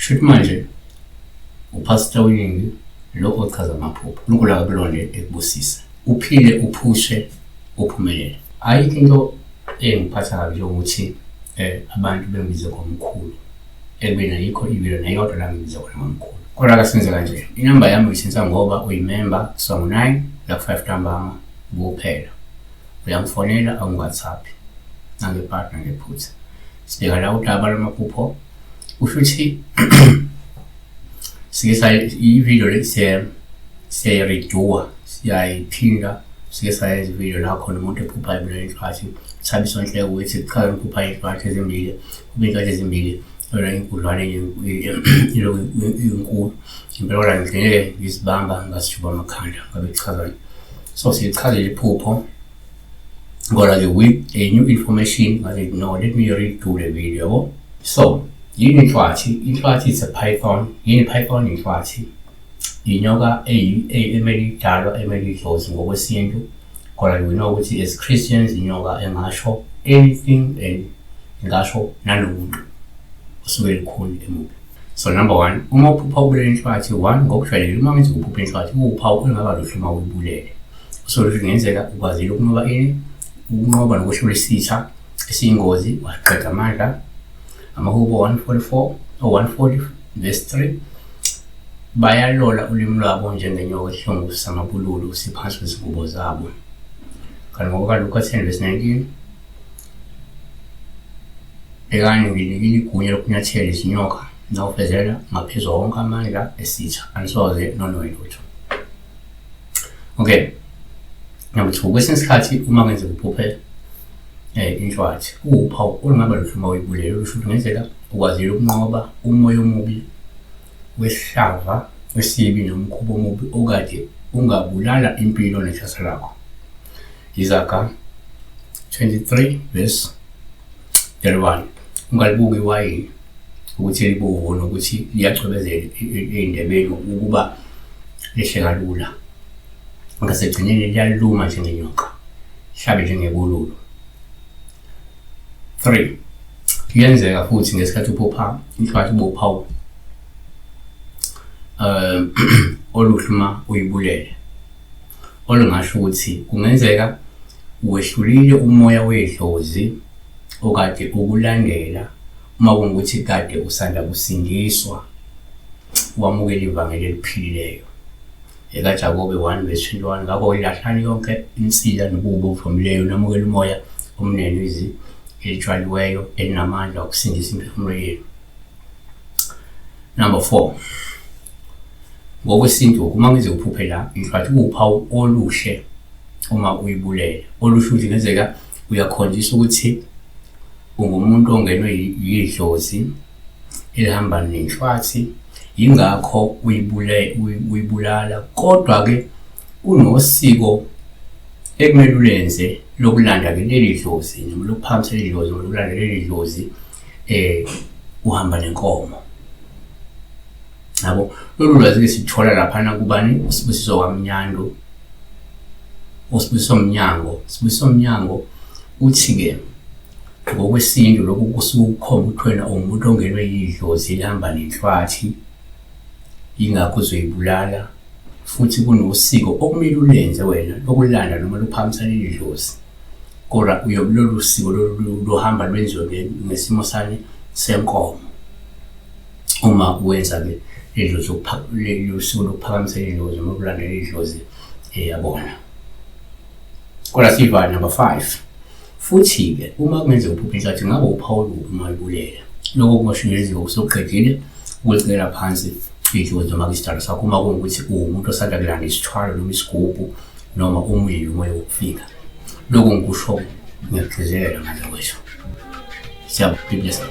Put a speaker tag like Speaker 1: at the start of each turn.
Speaker 1: Shuthi manje uPastor Winingi lo ochaza amaphupho. uNkulunkulu akakulonde ekubusise. Uphile uphushe uphumelele. Ayikho into engiphatha kabi njengokuthi abantu bengibize ngomkhulu ekubeni ayikho ibilo neyodwa la ngibize khona ngomkhulu. Kodwa ke senze kanje, inamba yami uyithinta ngoba uyimemba kusuka ngo-9 kuya ku-5 ntambama kuphela. Uyangifonela awungi-WhatsApp nangebhadi nangephutha. Sibheka la udaba lwamaphupho kusho ukuthi sike sa i-video le siyayireduwa siyayiphinda sike sayenza ividiyo la khona umuntu ephupha ibulala inhlabathi Thabiso Nhleko ukuthi kuchaza ukuphupha inhlabathi ezimbili kube inhlabathi ezimbili yona inkudlwane iloku inkulu impela kodwa ngigcine ngizibamba ngasijuba amakhanda ngabe kuchazani. So siyichazile iphupho kodwa-ke with a new information ngathi no, let me redo the video yabo. So yini inhlwathi? Inhlwathi is a python. Yini python? Inhlwathi inyoka emele idalwa, emele idlozi ngokwesintu. Kodwa we know ukuthi as Christians inyoka engasho anything and ingasho nanomuntu osuke elikhulu emubi. So number one, uma uphupha ubulele inhlwathi, one, ngokujwayelekile uma ngithi uphupha inhlwathi kuwuphawu olungaba luhle uma uyibulele. So lusho kungenzeka ukwazile ukunqoba ini, ukunqoba nokwehlula isitha esiyingozi, waqeda amandla. Amahubo 144 or 140 verse 3, bayalola ulimi lwabo njengenyoka esihlungu samabululu siphansi kwezingubo zabo. Kanti ngokukaLuka 10 verse 19, bhekani nginikile igunya lokunyathela izinyoka nawufezela ngaphezu wonke amandla esitha, anisoze nonwe lutho. Okay, number 2, kwesinye isikhathi uma ngenzeka uphuphe inhlwathi kuwuphawu olungaba luhle uma uyibulele, lusho ukuthi kungenzeka ukwazile ukunqoba umoya omubi wesihlava wesibi nomkhuba omubi okade ungabulala impilo nekusasa lakho. Izaga 23 verse 31, ungalibuki iwayini ukuthi libovu nokuthi liyacwebezela ey'ndebeni ukuba lihle kalula, ngasekugcineni liyaluma njengenyoka, hlabe njengebululu. 3, kuyenzeka futhi ngesikhathi uphupha inhlwathi ube uphawu oluhle uma uyibulele, olungasho ukuthi kungenzeka wehlulile umoya wedlozi okade ukulandela uma kungukuthi kade usanda kusindiswa wamukela ivangeli eliphilileyo. EkaJakobe 1 verse 21, ngakho ilahlani yonke insila nobubi obuvumileyo, namukele umoya omnene, izwi elitshaliweyo elinamandla okusindisa imiphefumulo yenu. Number 4, ngokwesintu uma ngize uphuphe la inhlwathi kuwuphawu oluhle uma uyibulele, olusho ukuthi kungenzeka uyakhonjiswa ukuthi ungumuntu ongenwe yidlozi elihamba nenhlwathi, yingakho uyibulala. Kodwa-ke kunosiko ekumele ulenze lokulanda-ke leli dlozi noma lokuphakamisa leli dlozi noma lokulanda leli dlozi uhamba nenkomo. Yabo, lolu lwazi-ke sithola laphana kubani? USibusiso kaMnyandu, uSibusiso Mnyango. Sibusiso Mnyango uthi-ke ngokwesintu lokhu kusuke kukhomba ukuthi wena uwumuntu ongenwe yidlozi elihamba nenhlwathi, yingakho uzoyibulala. Futhi kunosiko okumele ulenze wena lokulanda noma lophakamisa leli dlozi, kodwa uyobe lolu siko luhamba lwenziwe ngesimo sani senkomo. Uma wenza-ke leli dlozi siko lokuphakamisa leli dlozi noma ukulanda leli dlozi, yabona. Kodwa sivale number 5. Futhi-ke uma kungenzeka uphuphe inhlathi ngabe uphawu olubi uma uyibulela. Lokho kungasho nje usuqedile ukulicekela phansi idlozi noma isidalo sakho, uma kuwukuthi uwumuntu osanda kulanda isithwalo noma isigubhu noma umlilo umoya wokufika. Lokhu ngikusho ngiyakugcizelela ngale kwethu. Siyabonga. Be blessed.